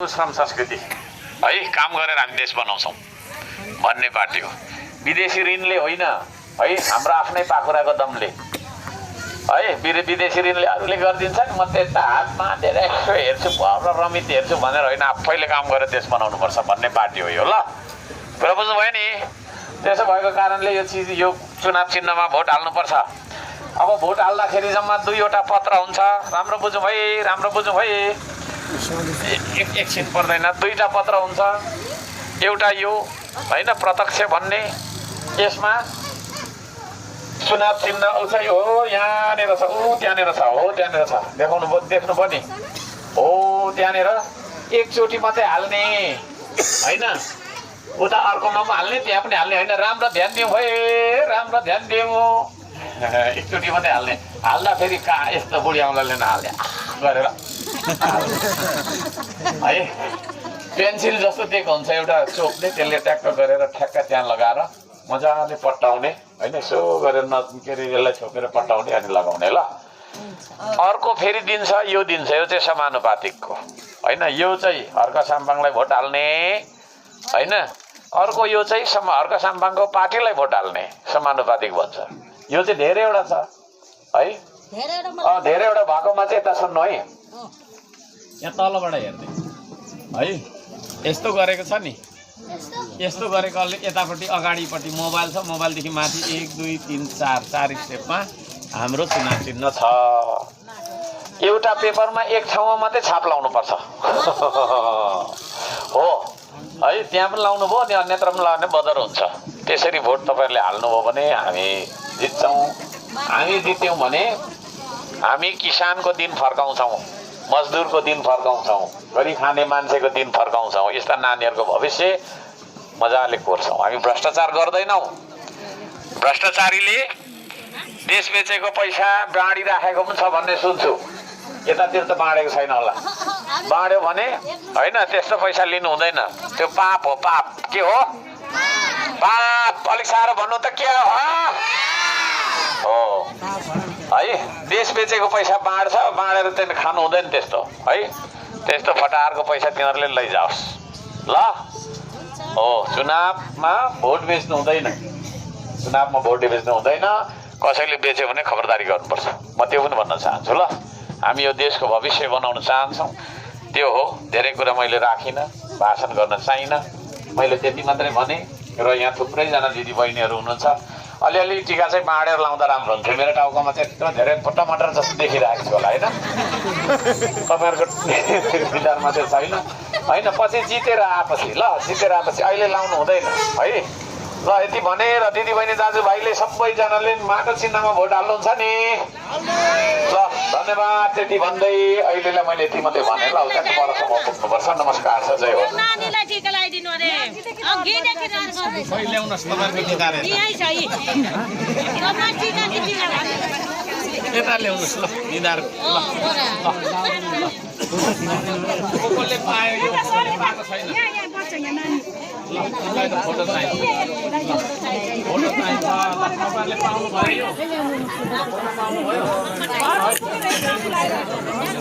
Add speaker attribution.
Speaker 1: श्रम संस्कृति है, काम गरेर हामी देश बनाउँछौँ भन्ने पार्टी हो। विदेशी ऋणले होइन है, हाम्रो आफ्नै पाखुराको दमले है, विदेशी ऋणले अरूले गरिदिन्छ नि, म त्यता हातमा धेरै यसो हेर्छु, भर रमित हेर्छु भनेर होइन, आफैले काम गरेर देश बनाउनुपर्छ भन्ने पार्टी हो यो। ल कुरा बुझ्नुभयो नि? त्यसो भएको कारणले यो चिज, यो चुनाव चिन्हमा भोट हाल्नुपर्छ। अब भोट हाल्दाखेरि जम्मा 2वटा पत्र हुन्छ। राम्रो बुझौँ है, राम्रो बुझौँ है, एकछिन पर्दैन। 2टा पत्र हुन्छ। एउटा यो होइन प्रत्यक्ष भन्ने, यसमा चुनाव चिन्ह आउँछ। हो यहाँनिर छ, ऊ त्यहाँनिर छ, हो त्यहाँनिर छ, देखाउनु भयो, देख्नुभयो नि, हो त्यहाँनिर एकचोटि मात्रै हाल्ने होइन, उता अर्कोमा पनि हाल्ने, त्यहाँ पनि हाल्ने होइन। राम्रो ध्यान दिउँ है, राम्रो ध्यान दिउँ। एकचोटि मात्रै हाल्ने। हाल्दाखेरि कहाँ यस्तो बुढी औँलाले नहाल्ने गरेर है, पेन्सिल जस्तो दिएको हुन्छ एउटा चोकले, त्यसले ट्याक्क गरेर ठ्याक्क त्यहाँ लगाएर मजाले पट्टाउने होइन, यसो गरेर के अरे यसलाई छोपेर पट्टाउने अनि लगाउने। ल अर्को फेरि दिन छ, यो दिन छ, यो चाहिँ समानुपातिकको होइन, यो चाहिँ हर्क साम्पाङलाई भोट हाल्ने होइन, अर्को यो चाहिँ हर्क साम्पाङको पार्टीलाई भोट हाल्ने, समानुपातिक भन्छ। यो चाहिँ धेरैवटा छ है, धेरैवटा भएकोमा चाहिँ यता सुन्नु है, यहाँ तलबाट हेर्दै है, यस्तो गरेको छ नि, यस्तो गरेको यतापट्टि अगाडिपट्टि मोबाइल छ, मोबाइलदेखि माथि 1 2 3 4 स्टेपमा हाम्रो चुनाव चिन्ह छ। एउटा पेपरमा एक ठाउँमा मात्रै छाप लाउनुपर्छ हो है, त्यहाँ पनि लाउनु भयो अनि अन्यत्र पनि लाउने बदर हुन्छ। त्यसरी भोट तपाईँहरूले हाल्नुभयो भने हामी जित्छौँ। हामी जित्यौँ भने हामी किसानको दिन फर्काउँछौँ, मजदुरको दिन फर्काउँछौँ, गरी खाने मान्छेको दिन फर्काउँछौँ। यस्ता नानीहरूको भविष्य मजाले कोर्छौँ। हामी भ्रष्टाचार गर्दैनौँ। भ्रष्टाचारीले देश बेचेको पैसा बाँडिराखेको पनि छ भन्ने सुन्छु। यतातिर त बाँडेको छैन होला, बाँड्यो भने होइन त्यस्तो पैसा लिनु हुँदैन, त्यो पाप हो। पाप के हो? पाप। अलिक साह्रो भन्नु त के हो है? देश बेचेको पैसा बाँड्छ, बाँडेर त्यहाँदेखि खानु हुँदैन त्यस्तो है। त्यस्तो फटाहारको पैसा तिनीहरूले लैजाओस् ल। हो, चुनावमा भोट बेच्नु हुँदैन, चुनावमा भोट बेच्नु हुँदैन। कसैले बेच्यो भने खबरदारी गर्नुपर्छ। म त्यो पनि भन्न चाहन्छु। ल हामी यो देशको भविष्य बनाउन चाहन्छौँ, त्यो हो। धेरै कुरा मैले राखिनँ, भाषण गर्न चाहिनँ, मैले त्यति मात्रै भने। र यहाँ थुप्रैजना दिदीबहिनीहरू हुनुहुन्छ, अलिअलि टिका चाहिँ बाँडेर लाउँदा राम्रो हुन्थ्यो। मेरो टाउकोमा चाहिँ यत्रो धेरै टमाटर जस्तो देखिरहेको छु होला होइन, तपाईँहरूको विचारमा चाहिँ छैन होइन। पछि जितेर आएपछि, ल जितेर आएपछि अहिले लाउनु हुँदैन है। ल यति भनेर दिदीबहिनी दाजुभाइले सबैजनाले माटो चिन्हमा भोट हाल्नुहुन्छ नि। ल धन्यवाद। त्यति भन्दै अहिलेलाई मैले यति मात्रै भने। ल उता परसम्म पुग्नुपर्छ। नमस्कार छ, जय हो। यता ल्याउनुहोस् ल निधार। कसले पायो यो, कसले पाएको छैन। ल फोटो चाहिन्छ, फोटो चाहिन्छ। तपाईँहरूले पाउनु भयो।